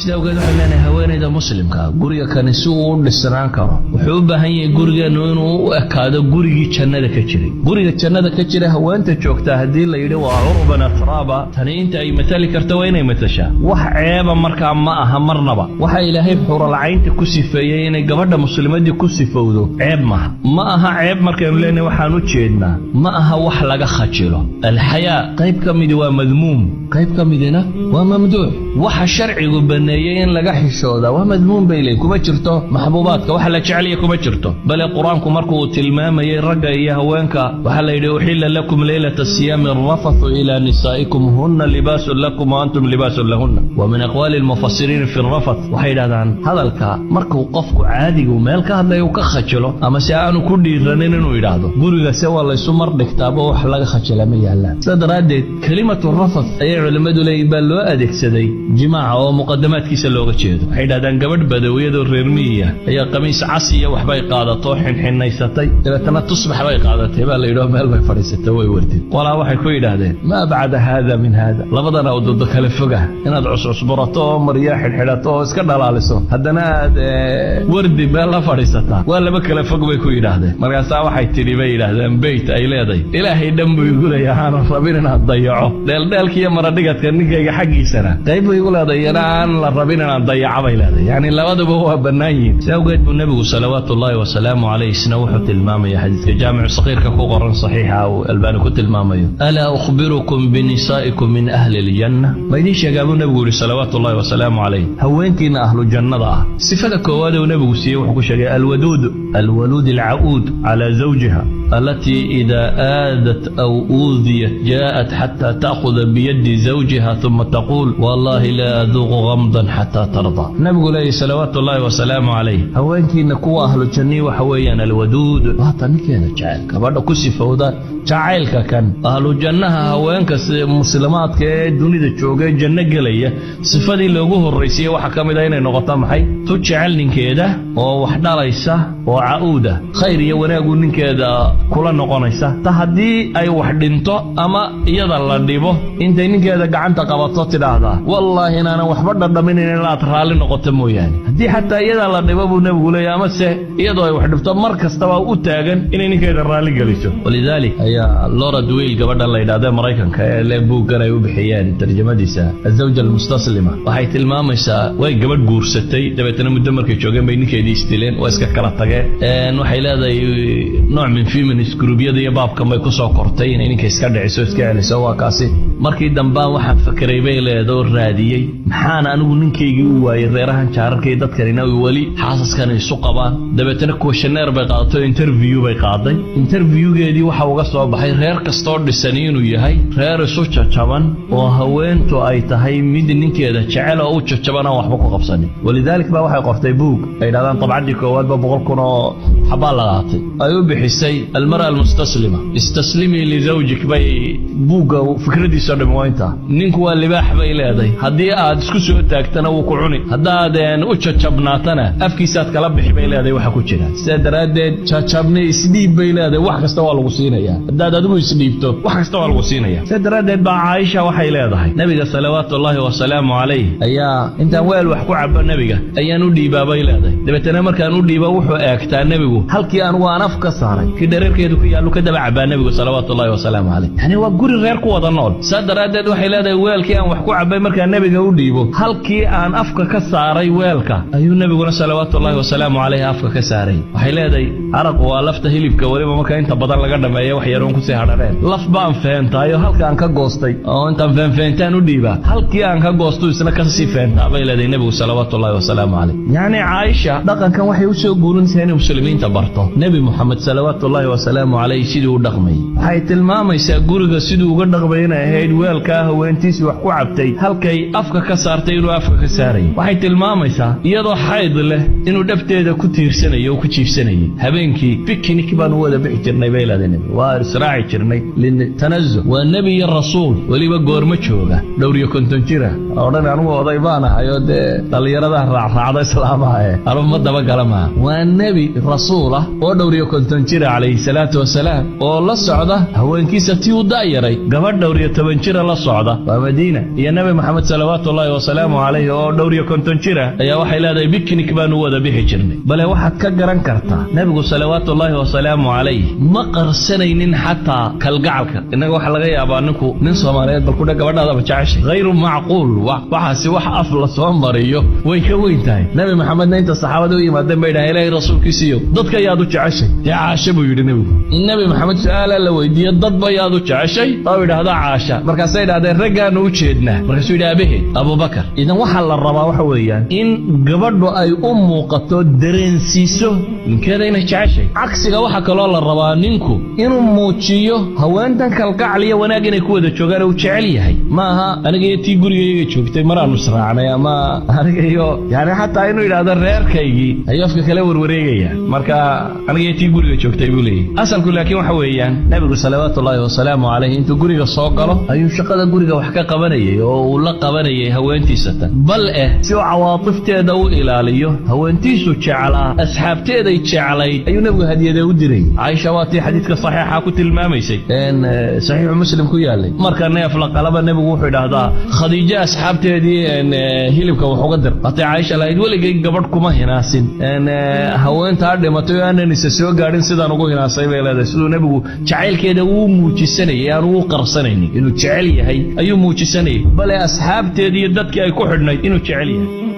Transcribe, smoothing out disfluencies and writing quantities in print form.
Sida awgeed waxaan leenahay, haweenayda Muslimka, guriga kani si uu u dhisnaan karo, wuxuu u baahan yahay gurigeennu inuu u ekaado gurigii jannada ka jiray. Guriga jannada ka jira haweenta joogtaa, haddii la yidhi waa عربا أترابا, tani inta ay matali karto waa inay matashaa. Wax ceeba markaa ma aha marnaba. Waxa Ilaahay xuralcaynta ku sifeeyey inay gabadha muslimadii ku sifowdo ceeb maaha. Ma aha ceeb markaynu leenahay, waxaan u jeednaa ma aha wax laga khajilo. الحياء qayb ka midi waa madmuum, qayb ka midina waa mamduux. Waxa sharcigu baneeyey in laga xishoodaa waa madmuum bay leeyihin, kuma jirto maxbuubaadka, waxa la jecelaya kuma jirto. Bale Qur-aanku markuu tilmaamayey ragga iyo haweenka, waxaa la yidhi: "أحل لكم ليلة الصيام الرفث إلى نسائكم هن لباس لكم وأنتم لباس لهن". ومن أقوال المفسرين في الرفث, waxay yidhahdaan, hadalka markuu qofku caadigu meel ka hadlayo uu ka khajilo ama si aanu ku dhiiranin inuu yidhaahdo, guriga se waa laysu mar dhigtaaba, wax laga khajila ma yaallaan. Sida daraaddeed كلمة الرفث ayay culimmadu leeyihin baa loo adeegsaday jimaaca oo muqadamaadkiisa looga jeedo. Waxay yidhahdaan, gabadh badawiyadoo reer miyiya ayaa qamiis cas iyo waxbay qaadato, xinxinaysatay, dabeetana tusbax bay qaadatay baa la yidhi oo meel bay fadhiisatay, way wardid. Qolaa waxay ku yidhaahdeen: "ما أبعد هذا من هذا", labadan awdoodo kale foga, inaad cuscusburato oo marya xidhxidhato oo iska dhalaaliso, haddana aad wardi meel la fadhiisataa, waa laba kale fog, bay ku yidhaahdeen. Markaasaa waxay tidhi, bay yidhaahdeen, beyt ay leedahay: "Ilaahay dhan buu igu leeyahay, aanan rabin inaan dayaco dheeldheelkiiyo maradhigadka ninkayga xaggiisana qayb bay igu leedahay, iyana aan la rabin inaan dayaco," bay leedahay. Yacni labaduba waa bannaan yihin. Si awgeed buu Nebigu صلوات الله وسلامه عليه isna wuxuu tilmaamaya xadiiska Jaamicu Saqiirka ku qoran, saxiixa uu Albaani ku tilmaamayo: "ألا أخبركم بنسائكم من أهل الجنة?" Ma idiin sheegaa, buu Nebigu yidhi صلوات الله وسلامه عليه, haweenkiina ahlu jannada ah? Sifada koowaad uu Nebigu siiyey wuxuu ku sheegay: الودود الولود العؤود على زوجها، التي إذا آذت أو أوذيت جاءت حتى تأخذ بيد زوجها ثم تقول: والله لا أذوق غمضا حتى ترضى. Nabigu leeyahy صلوات الله وسلامه عليه, haweenkiina kuwa ahlu jannii waxa weeyaan الودود, waata ninkeeda jecel, gabadha ku sifowda jacaylka kan ahlu jannaha. Haweenka muslimaadka ee dunida jooga ee janno gelaya, sifadii loogu horraysiiyey waxaa ka mid ah inay noqoto maxay? Tu jecel ninkeeda oo wax dhalaysa oo ca'uuda, khayr iyo wanaagu ninkeeda kula noqonaysa. Ta haddii ay wax dhinto ama iyada la dhibo, intay ninkeeda gacanta qabato tidhaahdaa: "Wallaahi inaanan waxba dhadhaminin inaad raalli noqoto mooyaane." Haddii xataa iyada la dhibo, buu Nebigu leeyahy, ama se iyadoo ay wax dhibto, mar kastaba u taagan inay ninkeeda raalli geliso. ولذلك ayaa Laura Dwell, gabadhan la yidhahda Maraykanka ee le buuggan ay u bixiyeen tarjamadiisa الزوجة المستسلمة, waxay tilmaamaysaa way gabadh guursatay, dabeetana muddo markay joogeen bay ninkeedii isdileen, waa iska kala tageen. Waxay leedahay nooc min feminist groupyada iyo baabkan bay kusoo kortay inay ninka iska dhiciso, iska celiso. Waa kaasi. Markii dambaan waxaan fakeray, bay leedo, raadiyey, maxaan anigu ninkaygii u waayey, reerahan jaararkay dadkanina weli xaasaskan isu qabaan? Dabeetana questionnaire bay qaadato, interview bay qaaday. Interviewgeedii waxa uga soo baxay reer kastoo dhisani inuu yahay reer isu jajaban oo haweentu ay tahay mid ninkeeda jecel oo u jajaban, aan waxba ku qabsanin. ولذلك baa waxay qortay buug ay yidhahdaan dabcaddii koowaadba 100,000 oo xabaa la qaatay, ay u bixisay المرأة المستسلمة. "استسلمي لزوجك" bay buugga fikradiisoo dhami waa intaa. Ninku waa libaax, bay leedahay, haddii aad isku soo taagtana wuu ku cuni, haddaad u jajabnaatana afkiisaad kala bixi, bay leedahay, waxa ku jira. Sidaa daraaddeed jajabni isdhiib, bay leedahay, wax kasta waa lagu siinaya. Haddaad adigu isdhiibto, wax kasta waa lagu siinaya. Sidaa daraaddeed baa Caaisha waxay leedahay, Nebiga صلوات الله وسلامه عليه ayaa intaan weel wax ku cabo nebiga ayaan u dhiibaa, bay leedahay. Dabeetana markaan u dhiibo, wuxuu eegtaa nebigu halkii anugu aan af ka saaray, kii dhareerkeedu ku yaallu ka daba cabaa nebigu صلوات الله وسلامه عليه. Yani waa guri reer ku wada nool. Saa daraaddeed waxay leedahay, weelkii aan wax ku cabay markaan nebiga u dhiibo, halkii aan afka ka saaray weelka ayuu nebiguna صلوات الله وسلامه عليه afka ka saaray. Waxay leedahay, araqu waa lafta hilibka, weliba marka inta badan laga dhameeyo wax yaroon kusii hadhareen. Laf baan feentaayo halka aan ka goostay oo intaan feenfeentaan u dhiibaa, halkii aan ka goosto isna kasii feentaa, bay leedahay nebigu صلوات الله وسلامه عليه. Yacni Caaisha dhaqankan waxay u soo guurinaysaa inay muslimiinta barto Nebi Moxamed صلوات الله وسلامه عليه sidii u dhaqmayay. Waxay tilmaamaysaa guriga siduu uga dhaqmay inay ahayd weelkaa haweentiisii wax ku cabtay, halkay afka ka saartay inuu afka ka saarayay. Waxay tilmaamaysaa iyadoo xayd leh inuu dhabteeda ku tiirsanayo oo ku jiifsanayay. Habeenkii picnic baan u wada bixi jirnay, bay leedahay nebi, waa israaci jirnay للتنزه. Waa nebi iyo rasuul, weliba goormo jooga? Dhowr iyo 50 jira. Odhan anugu oday baan ahay oo dee dhallinyarada raacraacda islaamaha e anugu ma dabagala maaha. Waa nebi rasuul. Rasuulah oo 54 jira, calayhi salaatu wasalaam, oo la socda haweenkiisa tii u da'yaray, gabadh 14 jira la socda, waa Madiina, iyo Nebi Maxamed salawaatullaahi wasalaamu calayhi oo 54 jira, ayaa waxay leedahay picnic baanu wada bixi jirnay. Bale waxaad ka garan kartaa, nebigu salawaatullaahi wasalaamu calayh ma qarsanaynin xataa kalgacalka. Innaga waxaa laga yaabaa ninku, nin Soomaaliyeed, bal kudha gabadhaadaba jeceshay, hayru macquul. Waxaasi wax af la soo mariyo way ka weyn tahay. Nebi Maxamedna inta saxaabada u yimaadeen bay dhahay: "Ilaahay rasuulkiisiiyo, dadka yaad u jeceshay?" "Dee Caasha," buu yidhi nebigu. In Nebi Maxamed su-aala la weydiiyo dadba yaad u jeceshay oo idhaahdo Caasha, markaasay idhahdeen: "Raggaanu u jeednaa." Markaasuu yidhi: "Abaheed Abubakar." Idan waxaa la rabaa waxa weeyaan in gabadhu ay u muuqato, dareensiiso ninkeeda inay jeceshay. Cagsiga waxaa kaloo la rabaa ninku inuu muujiyo haweentan kalgacal iyo wanaag inay ku wada joogaan, uu jecel yahay. Ma aha aniga iyo tii gurigayga joogtay maraanu israacnay, ama aniga iyo, yani, xataa inuu yidhaahdo reerkaygii ayuu afka kala warwareegaya. Marka aniga iyo tii guriga joogtay buu leeyahy asalku. Laakiin waxa weeyaan, nebigu salawaatullaahi wasalaamu calayh intuu guriga soo galo ayuu shaqada guriga wax ka qabanayay oo uu la qabanayay haweentiisa tan. Bal eh si uu cawaatifteeda u ilaaliyo, haweentiisu jeclaa, asxaabteeday jeclayd, ayuu nebigu hadiyade u diray. Caaisha waa tii xadiidka saxiixa ku tilmaamaysay, Saxiixu Muslim ku yaalay: marka neef la qalaba, nebigu wuxuu idhaahdaa: "Khadiijo asxaabteedii hilibka wax uga dir." Waatay Caaisha lahayd: "Weligay gabadh kuma hinaasin haweentaa dhimatay oo aanan isa soo gaadhin sidaan ugu hinaasay," bay leedahay. Siduu nebigu jacaylkeeda uu muujisanayay, aan uu qarsanaynin, inuu jecel yahay ayuu muujisanayay, bale asxaabteedii iyo dadkii ay ku xidhnayd inuu jecel yahay.